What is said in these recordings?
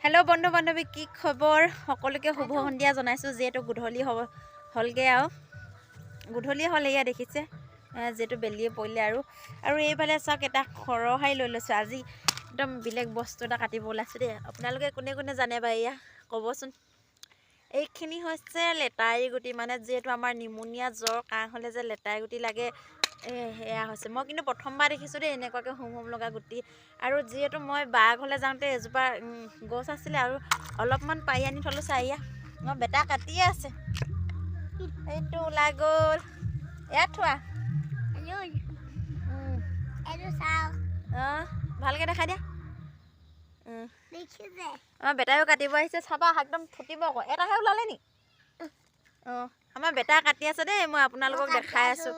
Hello' বন্ধু বান্ধৱী, কি খবৰ? সকলোকে শুভ সন্ধিয়া জনাইছোঁ। যিহেতু গধূলি হ'ব হ'লগৈ আৰু গধূলি হ'ল, এয়া দেখিছে, যিহেতু বেলিয়ে পৰিলে। আৰু আৰু এইফালে চাওক, এটা খৰহাই লৈ লৈছোঁ। আজি একদম বেলেগ বস্তু এটা কাটিব ওলাইছোঁ দেই। আপোনালোকে কোনে কোনে জানে বা এয়া ক'বচোন। এইখিনি হৈছে লেটাৰী গুটি। মানে যিহেতু আমাৰ নিমুনীয়া, জ্বৰ, কাহ হ'লে যে লেটাৰী গুটি লাগে, সেয়া হৈছে। মই কিন্তু প্ৰথমবাৰ দেখিছোঁ দেই এনেকুৱাকৈ হোম হোম লগা গুটি। আৰু যিহেতু মই বা ঘৰলৈ যাওঁতে এজোপা গছ আছিলে আৰু অলপমান পাৰি আনি থ'লোঁ। চাই, এয়া মই বেটা কাটিয়ে আছে। এইটো ওলাই গ'ল, ইয়াত থোৱা। অঁ, ভালকৈ দেখাই দিয়া। আমাৰ বেটাইও কাটিব আহিছে। চাবা, একদম ফুটিব আকৌ। এটাহে ওলালে নি? অঁ, আমাৰ বেটা কাটি আছে দেই। মই আপোনালোকক দেখাই আছোঁ।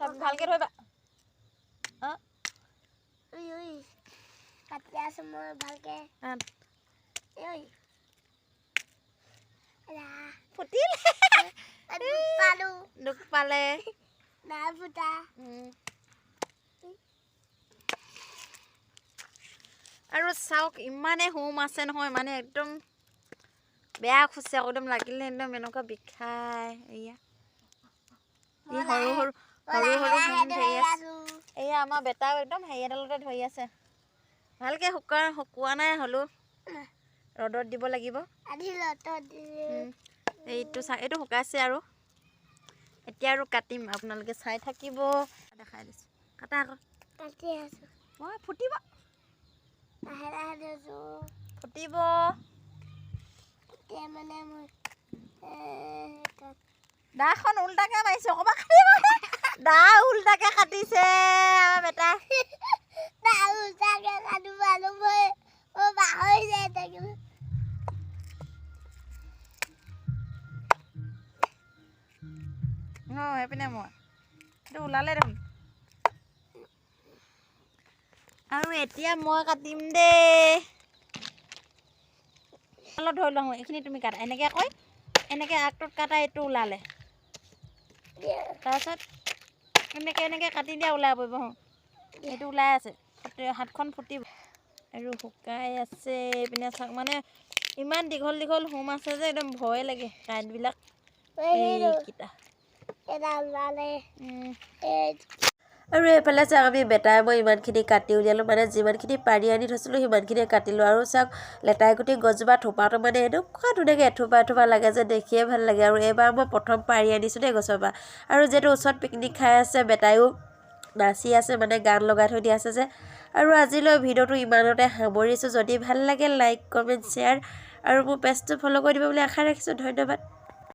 চাব, ভালকৈ ধৰিবা। অঁ। কাটি আছো মই ভালকে। অঁ। ফুটিল। পালো। দুখ পালে। নাই ফুটা। আৰু চাওক, ইমানেই হোম আছে নহয়, মানে একদম বেয়া খুচে আকৌ, একদম লাগিলে একদম এনেকুৱা বিষায়। এয়া এই সৰু সৰু সৰু সৰু হোম ধৰি আছে। এয়া আমাৰ বেটাও একদম হেৰি এডালতে ধৰি আছে। ভালকৈ শুকোৱা নাই হ'লেও ৰ'দত দিব লাগিব। এইটো চা, এইটো শুকাইছে আৰু এতিয়া আৰু কাটিম, আপোনালোকে চাই থাকিব। দেখাই দিছোঁ, কাটা আকৌ। কাটি আছোঁ। মই ফুটিব। লাহে লাহে ধৰিছোঁ। ফুটিব। এতিয়া মানে মই দাখন উল্টাকে মাৰিছে, অকণমান কাটিব। দা উল্টাকে কাটিছে আমাৰ বেটা। দা উল্টাকে কাটিব আৰু মই পাহৰি যাই থাকিলোঁ। অঁ, সেইপিনে মই এইটো ওলালে দেখোন। আৰু এতিয়া মই কাটিম দেই। অলপ ধৰি লওঁ, এইখিনি তুমি কাটা। এনেকৈ কৈ এনেকৈ আগটোত কাটা, এইটো ওলালে। তাৰপিছত এনেকৈ এনেকৈ কাটি দিয়া, ওলাই পৰিব। এইটো ওলাই আছে, হাতখন ফুটিব। আৰু শুকাই আছে। এইপিনে চাওক, মানে ইমান দীঘল দীঘল হোম আছে যে একদম ভয়ে লাগে কাঁইটবিলাক এইকেইটা। আৰু এইফালে চাওক, আমি বেটাই মই ইমানখিনি কাটি উলিয়ালোঁ। মানে যিমানখিনি পাৰি আনি থৈছিলোঁ, সিমানখিনিয়ে কাটিলোঁ। আৰু চাওক, লেটাই গছজোপা থোপাটো মানে এনেকুৱা ধুনীয়াকৈ এথোপা এথোপা লাগে যে দেখিয়ে ভাল লাগে। আৰু এইবাৰ মই প্ৰথম পাৰি আনিছোঁ দেই গছৰ পৰা। আৰু যিহেতু ওচৰত পিকনিক খাই আছে, বেটাইও নাচি আছে, মানে গান লগাই থৈ দিয়া আছে যে। আৰু আজিলৈ ভিডিঅ'টো ইমানতে সামৰিছোঁ। যদি ভাল লাগে, লাইক, কমেণ্ট, শ্বেয়াৰ আৰু মোৰ পেজটো ফ'ল' কৰি দিব বুলি আশা ৰাখিছোঁ। ধন্যবাদ।